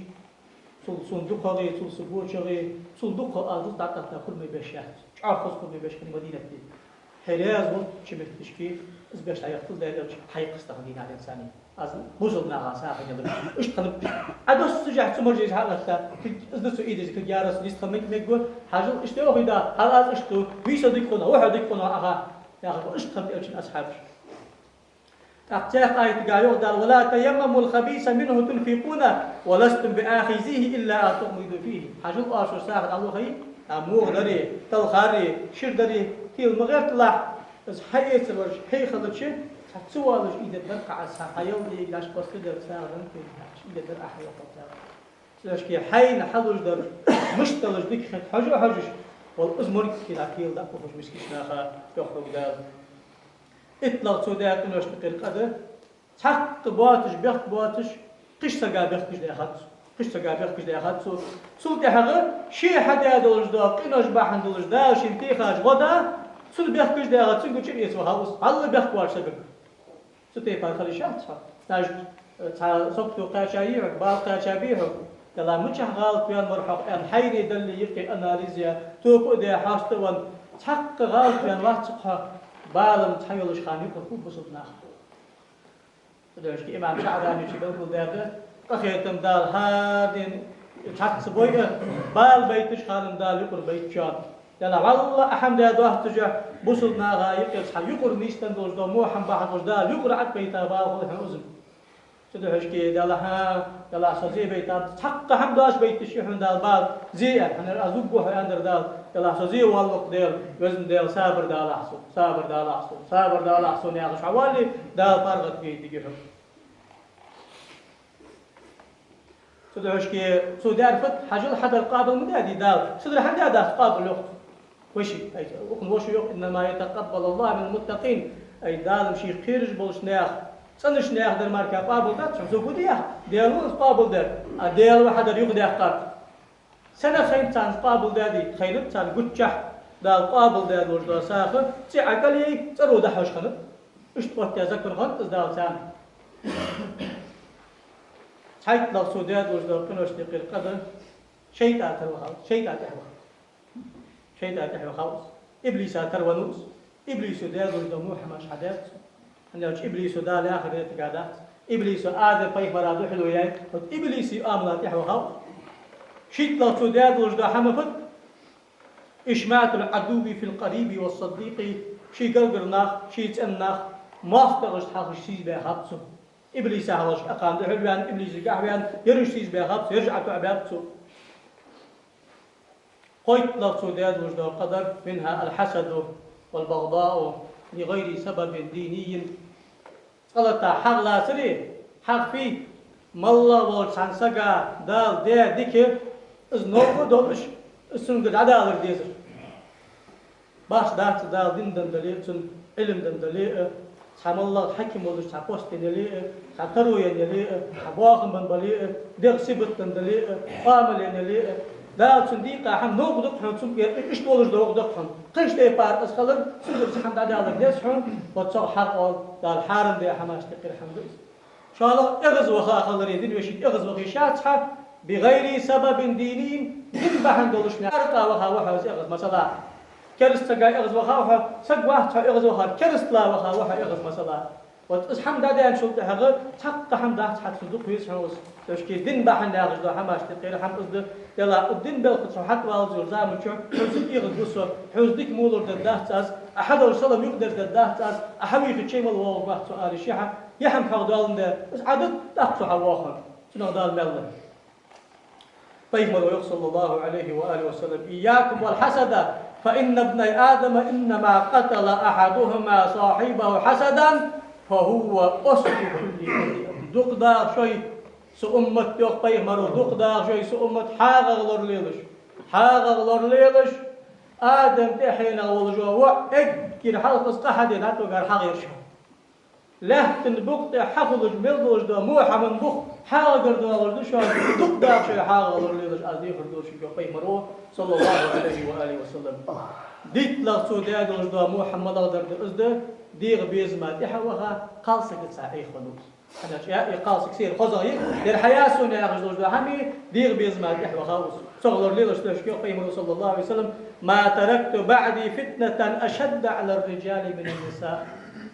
цул сона дукхагӀа, цул са гочагӀа, цул дукха аз дӀатӀатта курмай беш яц, чӀоагӀа хоза курмай беш хиннай Мадинате. Хьо раьза волча моттигашка из беш дӀаяхийтал, Даьла Элча, хьайкхастаха дийнахьа денз санна. Аз бусалба наха сагӀа хиннай». Иштта хиннаб. Ӏа доссаш цу моржийс хьалатта, из да цо ийдеш, кулг ярас лист хинна мег-мегго, хьажал, иштта йоахий да, хьал аз иштта ду, вий со дика къонах, ва хьо дика къонах, аха, яхаш, иштта хиннаб Элчан асхьабаш. ТӀаккха цхьаькха аятага йоах Дала: «ولا تيمموا الخبيث منه تنفقون ولستم بآخذيه إلا أن تغمضوا فيه». Хьажал, оаш сагӀа дӀалохе, а, муха дари, талхари, шира дари тела ма гӀерталахь, из хьаэцарвар хьехалача, цхьа ца воалаш ийдергдар-кх Ӏа, хьа ял дегаш, после дар сагӀа дан кхеташ ийдергдар Ӏа, хьа ял кхеташ. Цудухьа хьайна хьалуш дар мишта далаш дика хет хьожа а хьожаш, валла из морг кхера кхела дӀа а ухаш мискача наха, йоах хьога Дала. ИттлагӀа цо даь къиношта юкъера къа да: цхьаккха боацаш, бехк боацаш, кхыча сага бехкаш даьхад цо. Кхыча сага бехкаш даьхад цо. Цул тӀехьагӀа ше хьадаь долаш дола къинош бахьан долаш Дала шийна техача гӀо да, цунна бехкаш даьхад, цунга чуэца вахав из, валла бехк боацача сагага. Цу тайпара хила йиш яц хьо. Даже, э, цхьа сагото кхаьча йий хьога, бала кхаьча бий хьога, Дала мичахьа гӀалат ваьнна вар хьох аьнна, хьайна дале юкъе анализ яь, тоба а даь, хьаста а венна, цхьаккха гӀалат ваьнна вац-кх хьо, бала-м цхьа йолаш хана юкъера хул бусалба нах. Цудухьа имам ШаӀранийс белгалдаьд, къахетам Дала хӀара ден цхьацца бой а, бала байташ хана-м Дала юкъера байт чоа. Дала, валла, ахьам даь доаццаш, бусалба наха юкъера цхьа юкъера нийсденна долаш дола во хӀама бахьан долаш Дала юкъера Ӏобайта бала хул хьона из-м. Цудухьа, Дала, хӀа, Дала, со зе байтаб, цхьаккха хӀама доацаш байташ я хьона Дала бала, зе аьнна, хӀана аьлча аз вуггу хьо аьннадар Дала, Дала, со зе воаллалва-кх Даьла, Веза Даьла, сабар далахь сона, сабар далахь сона, сабар далахь сона яхаш хьо вале, Дала паргӀата бе дигий хьона. Цудухьа цо даьр фуд, хьажал, хьа дар къоабал ма даьдий Дала. Са дар хӀана даьдац къоабал, йоах цо. Веший, ай, укхун воша йоах: «إنما يتقبل الله من المتقين». Ай, Дала-м шийх кхераш болча наьха, цӀенача наьха дар мара къоабал дац, цо фу дий яхар? Даьла ва из къоабал даьр, а Даьла ва хьа дар юхадаьккхар. Сенах хиннад царна къоабал даьдий? Хиннад царна гучахь, Дала къоабал даь долаш дола сагӀа, цӀи ӀокӀалъяй, цӀеро дӀахьош хиннад. Иштта оттаяь закон хиннад из Дала царна. ЦхьайттлагӀа цо даь долаш дола къиношта юкъера къа да: шайтӀа тӀа вахав, шайтӀа тӀехьа вахав. ШайтӀа тӀехьа вахав из. Иблиса тара венав из. Иблисо даь долаш дола во хӀамаш хьадаьд цо. ХӀана аьлча Иблисо Дала яхар дергдац. Иблисо Адам пайхамара духьале яьй, вот Иблиса амала тӀехьа вахав. ШийттлагӀа цо даь долаш дола хӀама фуд? «إشماتة العدو في القريب والصديق». Ший гаргара нах, ший цӀен нах моастагӀашта хьалхашка сийсазбаьхаб цо. Иблиса хьалхашка акхарна духьалваьнна, Иблисагахьа ваьнна, ераш сийсазбаьхаб цо, ераш ӀотоӀабаьб цо. КхойтталагӀа цо даь долаш дола къа да: «منها الحسد والبغضاء لغير سبب ديني». ЦӀалата хьагӀ лацари, хьагӀ фий, моллагӀа волча цхьан сага Дала даь дика, из новкъа а долаш, из цунга дӀадалар дезар. Бахьан дац Дала дин денна дале а, цунна Ӏилма денна дале а, цхьа моллагӀа хьаким волаш цхьа пост енна яле а, цхьа таро енна яле а, цхьа бахам бенна бале а, дегӀа сибат денна дале а, къамал енна яле а, Дала цунна дийкъа хӀама новкъа да-кх хьона, цунга иштта волаш доагӀа да-кх хьона. Кхыча тайпара из хилар, цунгара цхьа хӀама дӀадалар деза хьона, вот цох хьагӀ оал, Дала хьарам даь хӀамашта юкъера хӀама да из. ШоллагӀа, эгӀазваха хилари, дин вешийта эгӀазваха йиш яц хьа, «بغير سبب ديني», дин бахьан долаш наьха, керастала ваха ва хьо из эгӀаз, масала. Кераста сага эгӀазвахав хьо, саг вац хьо эгӀазвахар, керастала ваха ва хьо эгӀаз, масала. Вот из хӀама дӀадаьнначул тӀехьагӀа цхьаккха хӀама дац хьа цу дукха везаш хьона из. Цу шке дин бахьан яхаш дола хӀамаш тӀехьара хӀама из да. Дела, укх дин белха цо хьатӀаваллалца заман чу хьона кӀегӀа гу со, хьона дика мо лорадаргдац аз, Ӏа хьадоалаш салам юкъадерзадергдац аз, Ӏа хьавийхача мала воагӀаргвац со, аьле, ший хьа, е хӀама хьоахадаьннад, из Ӏадат тӀаккха цо хьавоагӀа хьона. Цунах Дала маьл лой. Пайхамара йоах, صلى الله عليه وآله وسلم: «إياكم والحسد، فإن ابني آدم إنما قتل أحدهما صاحبه حسدا، فهو أصل كل خطيئة». Дукха дагӀа шоай, са уммат, йоах пайхамара, дукха дагӀа шоай, са уммат, хьагӀах лоралелаш. ХьагӀах лоралелаш, Адам тӀехьенах волаш вола воӀ эггара хьалха из къа хьаде дӀатӀавигар хьагӀ яр шоана. Лаьттан букъа тӀа хьахулаш мел долаш дола во хӀаман бух хьагӀагара доалаш да шоана, дукха дагӀа шоай, хьагӀах лоралелаш, аз дехар долаш, йоах пайхамара, صلى الله عليه وآله وسلم. ДийтталагӀа цо даь долаш дола во хӀама малагӀдар да? Из да дегӀа безама тӀехьа ваха, кхалсагаца Ӏехавенна ва из. ХӀана аьлча, е кхалсаг сера хозагӀа я, ер хьаяь сона яхаш долаш дола хӀама, дегӀа безама тӀехьа ваха ва из. Цох лоралелаш, цу шке йоах пайхамара, صلى الله عليه وسلم: «ما تركت بعدي فتنة أشد على الرجال من النساء».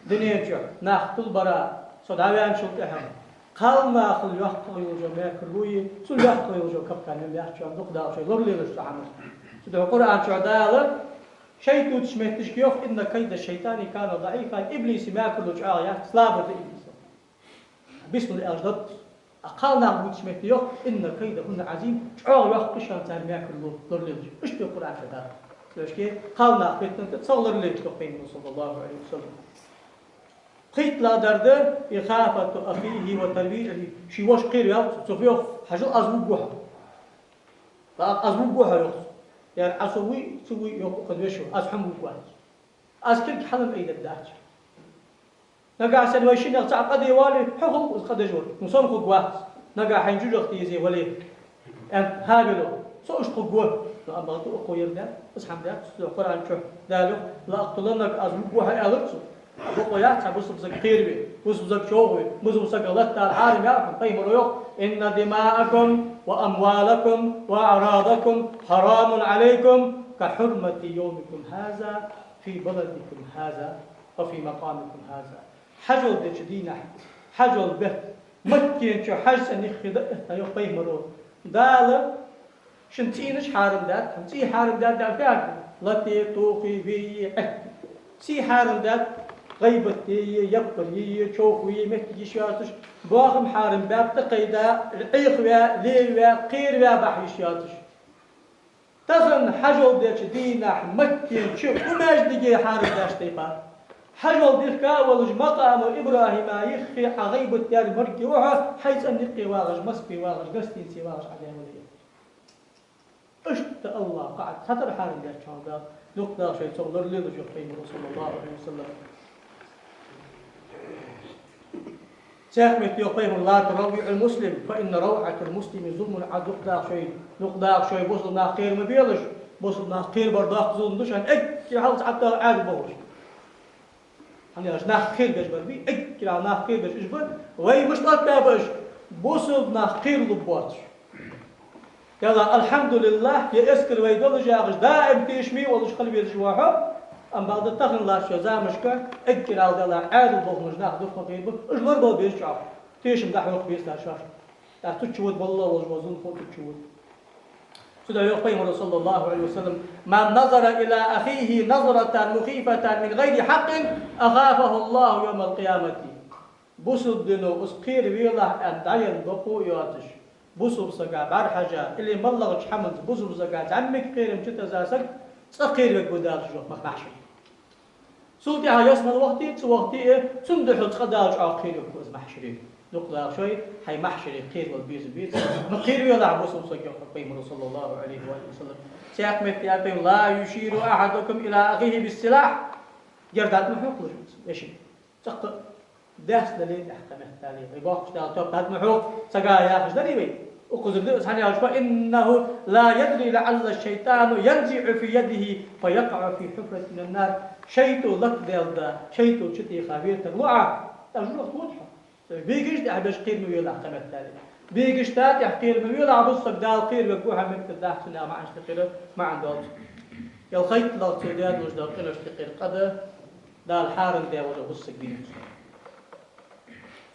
Дунен чу нах тилабара со дӀаваьнначул тӀехьагӀа кхалнахал йоккхагӀа йолаш йола мекарло я, цул йоккхагӀа йолаш йола капкан ма яц шоана, дукха дагӀа шоай лоралелаш цу хӀамах. Цудухьа Къуръан чу Дала шайтӀа дувцача метташка йоах: «إن كيد الشيطان كان ضعيفا». Иблиса мекарло чӀоагӀа яц, слабый да иблис. Бисмилла аьлча дӀадоагӀа. А кхалнах бувцача метте йоах: «إن كيدهن عظيم», чӀоагӀа йоккха я шоана цар мекарло, лоралелаш. Иштта йоах Къуръан чу Дала. Цу шке кхалнах фитнанна тӀа цох лоралелаш, йоах пайхамара, صلى الله عليه وسلم. ПхийтталагӀдар да: «إخافة أخيه وترويعه». Ший воша кхераваьв цо, цо йоах: «Хьажал, аз вувргва хьо». «Ва, аз вувргва хьо», йоах цо. «Ер Ӏа со вуй, ца вуй, — йоах укхун вешийс, — аз хьона вувргвац. Аз кулг хьалам айдергдац. Нагахьа санна вай шиннех цаӀ къа де воале, хьо хул из къа деш вар, ну, со-м хургвац. Нагахьа хьайна жожагӀате езе вале», — аьннад ХӀабила. Цо иштта хургва. Но амма бакъда укхо ер даьд, из хӀама даьд, цу Къуръан чу Дала йоах: «لأقتلنك», аз вувргва хьо, аьлар цо. Бокъо яц хьа бусалба саг кхераве, бусалба саг човхаве, бусалба сага латта хьарам яр хьона. Пайхамара йоах: «إن دماءكم وأموالكم وأعراضكم حرام عليكم كحرمة يومكم هذا في بلدكم هذا وفي مقامكم هذا». Хьажол деча дийнахьа, хьажол бетта, Маккан чу хьажцӀен никъ хи даь, йоах пайхамара, Дала шун цӀийнаш хьарам даьд, цӀий хьарам даьд аьнна фу яхар да? Лата, тоха, ве, Ӏетта. Сий хьарам даьд, гӀийбат де, яппар е, човхаве, моттиг йиш йоацаш, боахам хьарам баьб, тӀакхайда, Ӏехаваь, лелаваь, кхераваь бахьа йиш йоацаш. Тахан хьажол деча дийнахьа Маккан чу у маьждиге хьарам даьча тайпара, хьажол дехка а волаш, макъама ИбрахӀима юхе Ӏа гӀийбат даьр маргий ва хьо, хьай цӀен никъе вагӀаш, Москве вагӀаш, гостинице вагӀаш Ӏа даь вале. Иштта АллахӀа кхы а цхьатарра хьарам даьд хьона Дала, дукха дагӀа шоай цох лоралелаш, йоах пайхамара, صلى الله عليه وسلم. Цхьаькха метте йоах пайхамара: «لا تروعوا المسلم، فإن روعة المسلم ظلم». Ӏа дукха дагӀа шоай, дукха дагӀа шоай бусалба нах кхера ма белаш, бусалба нах кхерабар доккха зулам да шоана, эггара хьалха цхьатта Ӏаьдал бохаш. ХӀана аьлча нах кхерабеш бар бий, эггара хьалха нах кхерабеш уж ба, вай мишта оттабаьб уж? Бусалба нах кхералургбоацаш. Дела, алхьамдулиллахь, ер эскар вай долаш яхаш, даим тешаме волаш хила везаш ва хьо, амма бакъда тахан латтача замашка эггара хьалха, Дела, Ӏаьдал бохаш нах дукха ма кхерабу, уж лорабала беза чӀоагӀа. Тешам дӀахьокха беза цар шоаш. ТӀаккха цу чу вада балла волаш вола зуламхо цу чу вада. Цудухьа йоах пайхамара, صلى الله عليه وسلم: «من نظر إلى أخيه نظرة مخيفة من غير حق أخافه الله يوم القيامة». Бусалба дино из кхеравелахь аьнна дӀаенна бокъо а йоацаш, бусалба сага бӀарахьежа, или моллагӀча хӀаманца бусалба сага зӀамига кхерам чутеза саг цкъа кхеравергва Дала цу жохмах махьшаре. Цул тӀехьагӀа ялсмала вахийте, цу вахийте, цунна духьал цкъа Дала чӀоагӀа кхеравергва из махьшаре. Дукха дагӀа шоай хьай махьшаре кхеравала безам беце, ма кхеравелахь бусалба саг, йоах пайхамара, صلى الله عليه وآله وسلم. Цхьаькха метте аьннад: «لا يشير أحدكم إلى أخيه بالسلاح». Герз дӀатӀа ма хьокхалаш вешийна. ЦӀаккха даьсса дале а тӀехьа кхы меттел, вай боккхача Дала топ дӀатӀа ма хьокха сага яхаш дарий вай? Укхаза да из, хӀана аьлча: «فإنه لا يدري لعل الشيطان ينزع في يده فيقع في حفرة من النار». ШайтӀо лакхдаьлда, шайтӀо чутеха ветар лу Ӏа, тӀаккха жожагӀате вода хьо. Бегашта тӀехьа беш кхера ма велахь кхы меттел. Бегашта тӀехьа кхера ма велахь, бусалба саг Дала кхеравергва хьа меттел дац, цунах маӀанаш тӀехьа кхера маӀан долаш. ЯлхайтталагӀа цо даь долаш дола къинош тӀехьа кхера къа да, Дала хьарам даь вола бусалба саг вийна.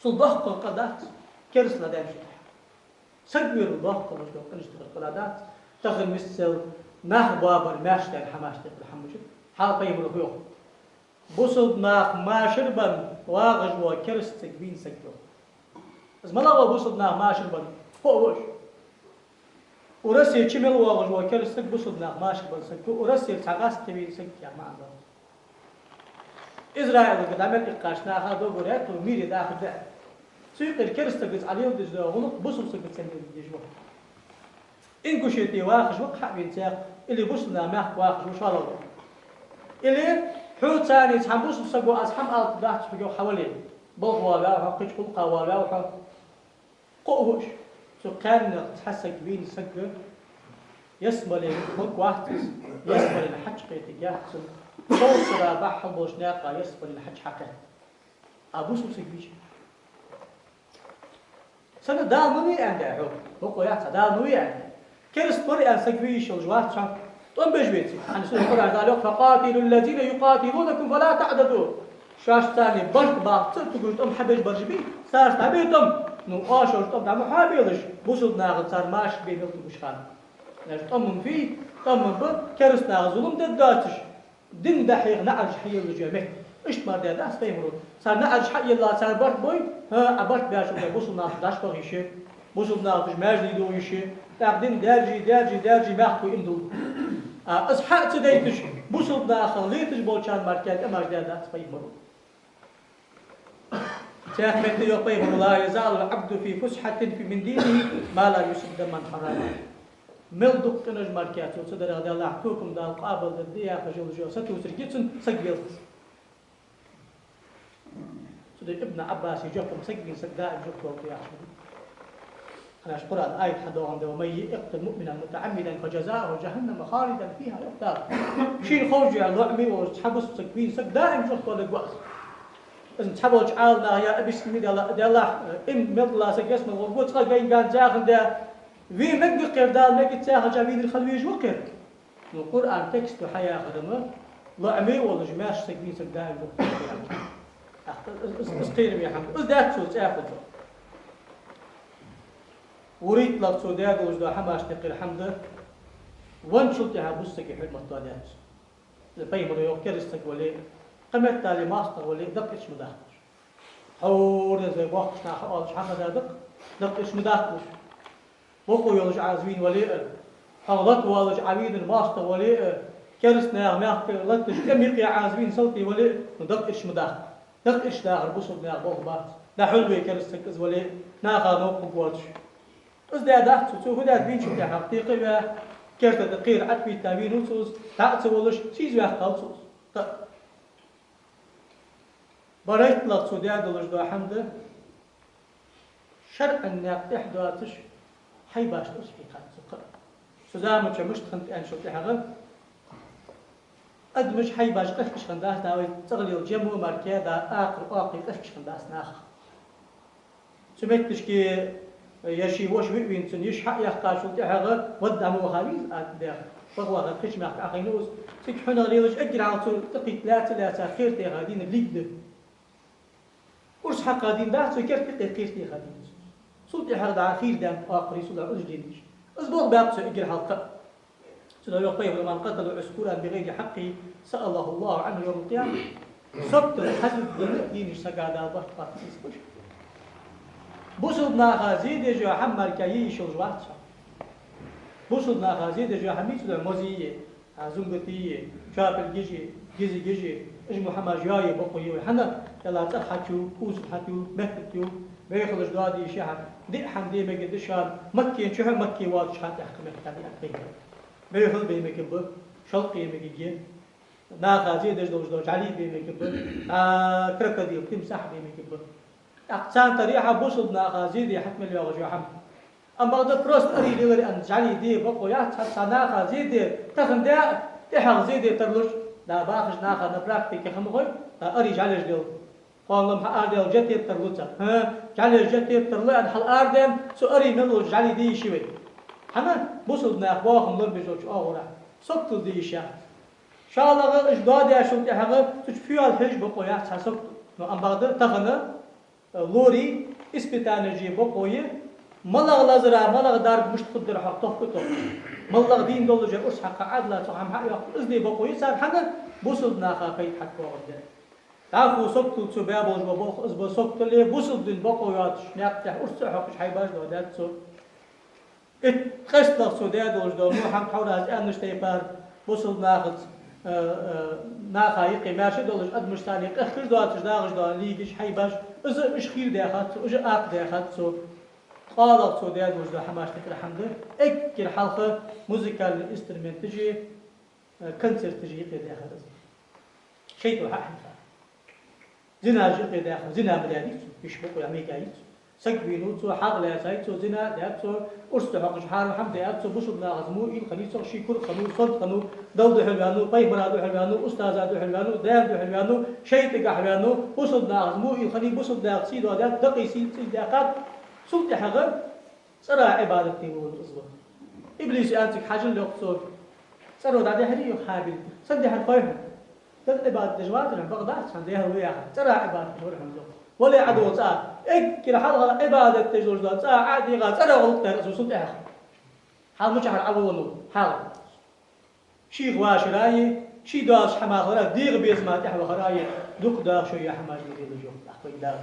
Цул доккха къа дац керастал даьнна шуьга. Саг вер доккха, муш доккха къинаш тӀера къа дац. Тахан мисал, нах боабар маьрша даьнна хӀамаш тӀера хӀама муш. Хьал пайхамара йоах: бусалба нах машар бенна вагӀаш вола кераста саг вийна саг ва. Из малагӀа ва бусалба нах машар бенна? Кхоъ ва уж. Урассе чу мел воагӀаш вола кераста саг бусалба нах машар бенна саг ва. Урассе цхьа гӀазкхи вийна саг яха маӀан да. Израилага дӀа мел иккхача наха договор яьй, тхо мире даха да. Цу юкъера кераста сагаца Ӏа леладеш дола гӀулакх бусалба сагаца леладеш ва. Ингушете вахаш ва-кх хьа а вена цхьаккха, или бусалба наьха мехка вахаш ва, шоллагӀа. Или хьоца цхьан бусалба саго аз хӀама аларгдац хьога, хьо вале. Балха валаваьв хьо, кхыча гӀулакха валаваьв хьо. Кхоъ ва уж. Цу кхаьннех цхьа саг вийна саг ялсмале ваьнна вац из, ялсмален хьаж кхетаргьяц цунна. Шовзткъа бахьан болча наькъа ялсмален хьаж хьакхет. А бусалба саг вийча, сенна, Дала ма вий аьннад хьога, бокъо яц, Дала ма вий аьннад. Кераста вар аьнна саг ве йиш йолаш вац хьо, тӀом беш веце. ХӀана аьлча Къуръан тӀа Дала йоах: «فقاتلوا الذين يقاتلونكم ولا تعتدوا». Шоашца царна барт баккха ца а тугаш тӀом хьабеш бараш бий, царца дӀабе тӀом. Ну, оаш шоаш тӀом дӀа ма хьабелаш, бусалба наха цар машар бе мел тугаш хана. Иштта тӀом ма бий, тӀом ма бий, кераста наха зулам дергдоацаш, дин дӀахьеха наӀараш хьаеллаш йола метте. Иштта мара даьдац пайхамаро. Цар наӀараш хьаелла, цар барт бой, хӀа, Ӏа барт беш вале, бусалба нах дӀа аш баха йиш я, бусалба нах уж маьждиге дохка йиш я, тӀаккха дин даьржа, даьржа, даьржа, мехка хӀама дулл. А, из хьа а ца дайташ, бусалба нахах леташ болчарна мара кхы тӀемаш даьдац пайхамаро. Цхьаькха метте йоах пайхамаро: «لا يزال العبد في فسحة من دينه ما لم يصب دما حراما». Мел дукха къинош мара кхы цо ца дарах, Даьллахь, тохкам Дала къоабалдергда яхаш йола сатувсар я цун саг велхаш. Цудухьа Ибн Ӏаббаса жоп: саг вийна саг даим жоп долаш да яхаш. ХӀана аьлча Къуръан аят хьадоагӀандаь: «ومن يقتل مؤمنا متعمدا فجزاؤه جهنم خالدا فيها», йоах Дала. Шийна ховш йола лоӀаме волаш цхьа бусалба саг вийна саг даим чӀоагӀа толларгва из. Из цхьаболча Ӏаламнаха я объяснени даьлла, Даьллахь, э, им мел дилла саг ялсмале гӀоргва, цкъа гайна-гайна цхьан хана даь, вийна мегаш ва-кх ер, Дала мегаш ца яхача вийнар хила везаш ва-кх ер. Ну, Къуръан текста хьаяхар-м, лоӀаме волаш маьрша саг вийна саг даим вохтар. Из, из, из кхераме хӀама да. Из даьд цо цӀаькхаза. ВурийтталагӀа цо даь долаш дола хӀамаш тӀехьара хӀама да, венначул тӀехьагӀа бусалба сага хьурмат доадаьд цо. Пайхамаро йоах: кераста саг вале а, кхыметтел моастагӀа вале а, дакъа ирча ма даккхалаш. Хьо деза вай боккхийча наха оалаш хьахеза да-кх, дакъа ирча ма даккхалаш. Бокъо йолаш Ӏа из вийна вале а, хьох лата воаллаш Ӏа вийнар моастагӀа вале а, кераста наьха мехка латташ тӀема юкъе Ӏа из вийна салтий вале а, ну, дакъа ирча ма даккха. Дакъа ирча дахар бусалба наьха болх бац. ДӀахьулве кераста саг из вале а, наха новкъа хургвоацаш. Из даьдац цо, цо фу даьд вийначул тӀехьагӀа, тӀехьа а ваь, керта тӀа кхера Ӏатвитта вийнав цо из, дӀа а ца волаш, сийсаз ваьккхав цо из. ТӀаккха барайтталагӀа цо даь долаш дола хӀама да, шарӀан наькъа тӀехьа доацаш хьайбашта урс хьийхад цо кхы а. Цу заман чу мишта хиннад аьнначул тӀехьагӀа, адамаш хьайбаш къахкаш хиннадац, да вай цӀагӀа лела жамо мара кхы а да, акхар, акхар къахкаш хиннадац нах. Цу метташка, э, ер ший воша виъ вийна цун йиша хьа а яьккхачул тӀехьагӀа, вадда дӀа ма ваха веза, а, дехар. Ваха-ваха кхыча мехка Ӏохайнав из. Цига хьунагӀа лелаш эггара хьалха цо тӀакхийтта лаьца а лаьца, кхера теха дийнар лиг да. Урс хьакха дийндац цо, керта юкъе кхера теха дийнар. Цул тӀехьагӀа дӀа хийра даьннад акхарий, цул тӀехьагӀа уж дийнараш. Из болх баьккха цо эггара хьалха. Цудухьа йоах пайхамаро: «من قتل عصفورا بغير حقه سأله الله عنه يوم القيامة». Сагота хьазилга дийна, дийнар сага Дала барт бац из, ховш. Бусалба наха зе деш йола хӀама мара кхы е йиш йолаш вац хьо. Бусалба наха зе деш йола хӀама мича да: мозий, а, зунгатий, чоапилгаш, гизигаш, уж мо хӀамаш йоае бокъо я вай. ХӀана аьлча цӀагӀа хьатӀаю, кӀувсара хьатӀаю, меттара тӀаю, бехалаш доаде йиш я хьа, диъ хӀама де мегаш да шоана, Маккан чухь а, Макка воалача хана тӀехьа кхы меттел я пайхамаро. Бехал бе мегаш ба, шалкъе мегаш я, наха зе деш долаш дола жӀали бе мегаш ба, а, крокодил, тимсахь бе мегаш ба. ТӀаккха царна тӀара я хьа бусалба наха зе де хьатӀа мел йоагӀаш йола хӀама. Амма бакъда просто арий лелар аьнна жӀали де бокъо яц, цхьа, цхьа наха зе де, тахан де, тӀехьагӀа зе де тарлуш, да бахаш наха на практике хӀама хой, да арий жӀалеш лела. Кхоана-м хьаарадаьлча жа тетта тарлу цар. ХӀа, жӀалеш жа тетта тарлу аьнна хьалаарадаьнна, цу арий мел долча жӀали де йиш я вай. ХӀана? Бусалба наьха бохам лорабеш йолча оагӀорахьа саготал де йиш яц. ШоллагӀа, уж доадаьчул тӀехьагӀа цу чу фу йоал хьежа бокъо яц цхьа сагото. Но амма бакъда тахан лорий, испытанеш е бокъо я, малагӀа лазар, малагӀа дарба мишта хургдар хьох тохка-тохка. МалагӀа дийна долаш я урс хьакха Ӏаьдала цу хӀама хьа а йоаккх, из де бокъо я цар, хӀана бусалба наха пайда хьакхоагӀаргда. ДӀахо саготал цо баь болаш бола болх, из ба саготале, бусалба дина бокъо йоацаш, наькъа тӀа урс ца хьокхаш хьайбаш доадаьд цо. Итт къестах цо даь долаш дола, ну, хӀама тхьовра аз аьннача тайпара, бусалба нахаца, э, э, наха юкъе маьрша долаш, адамашца къахкаш доацаш, дагӀаш дола лийгаш, хьайбаш, из а уж хийра даьхад цо, уж а акха даьхад цо. Ткъоалах цо даь долаш дола хӀамаш тӀехьара хӀама да, эггара хьалха музыкальни инструменташ е, э, концерташ е юкъе даьхар из. ШайтӀа хьа а хьийха. Зинаш юкъе даьхар, зина ма даьдий цо, йиш бокъо я мегаьй цо. Саг вийнав цо, хьагӀ лаьцай цо, зина даьд цо, урс ца хьокхаш, хьарам хӀама даьд цо, бусалба нахаца муийла хиннай цо, ший кура хиннав, сонта хиннав, Далла духьал ваьннав, пайхамара духьал ваьннав, устаза духьал ваьннав, даьна духьал ваьннав, шайтӀагахьа ваьннав, бусалба нахаца муийла хиннай, бусалба наха сий доадаьд, дакъий сий цӀий даьккхад, цул тӀехьагӀа цӀера Ӏибадат де волавеннав из. Иблиса аьннад цига: хьажал, йоах цо, цӀеро дӀадихьарий, йоах, Хьабила? Сенна дихьар хой хьона? Дала Ӏибадат деш вацар хьо, бакъ дац хьона, дехьа ва яхар. ЦӀера Ӏибадат деш вар хьона из, йоах. Вале, Ӏа дола цӀа, эггара хьалха Ӏибадат деш долаш дола цӀа Ӏа а дийгӀа, цӀера гӀулакх дар из цул тӀехьагӀа. Хьал мичахьара Ӏоволавеннав? Хьал шийх вашара е, ший доацача хӀамах вара, дегӀа безама тӀехьа вахара е, дукха даха шо е хӀамаш ма лелаш, йоах, тӀаккха Дала.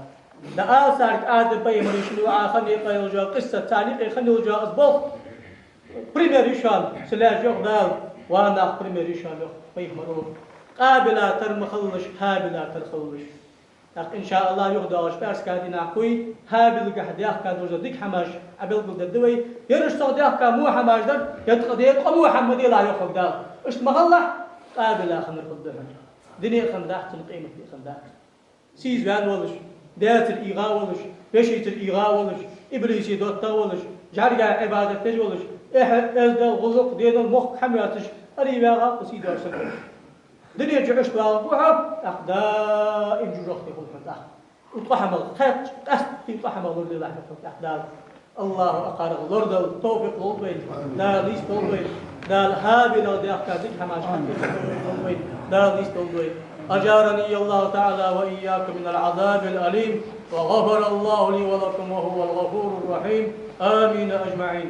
ДӀаала царга Адам пайхамара шийна юкъе хинна йола къиссат, царна юкъе хинна йола из болх. Пример я шоана, ца лаьш, йоах Дала, ва нах, пример я шоана, йоах пайхамаро. Къабила тара ма хилалаш, Хьабила тара хилалаш. ТӀаккха, иншааллахӀ, юхадоагӀача пӀаьраска дийнахьа кхы Хьабилагахьа даьхка долаш дола дика хӀамаш Ӏобелгалдергда вай. Ераш цох даьхка во хӀамаш дар, е ткъаь ткъо во хӀама ма делахь, йоах хьога Дала. Иштта ма хилалахь, Къабила хиннар хургда хьона. Дуне а хиннадац цун, къематди а хиннадац. Сийсаз ваьнна волаш, даьцара ийгӀа волаш, вешийцара ийгӀа волаш, иблисе доттагӀа волаш, жӀарга Ӏибадат деш волаш, эхь, эздел, гӀулакх, денал, мохк хӀама йоацаш, араваьгӀа кхы сий доацаш саг. Дуне чу иштта вагӀаргва хьо, тӀаккха даим жожагӀате хул хьона тӀаккха. Укх ткъо хӀамах кхаьчача, къаьстта ткъо хӀамах лоралелахь хьо тӀаккха Дала. АллахӀа акхарах лорадолда товфикъ лолда вайна, Дала нийсдолда вайна, Дала Хьабилах даьхка дика хӀамаш хьакхетар товфикъ лолда вайна, Дала нийсдолда вайна. أجارني الله تعالى وإياكم من العذاب الأليم، وغفر الله لي ولكم، وهو الغفور الرحيم. آمين أجمعين.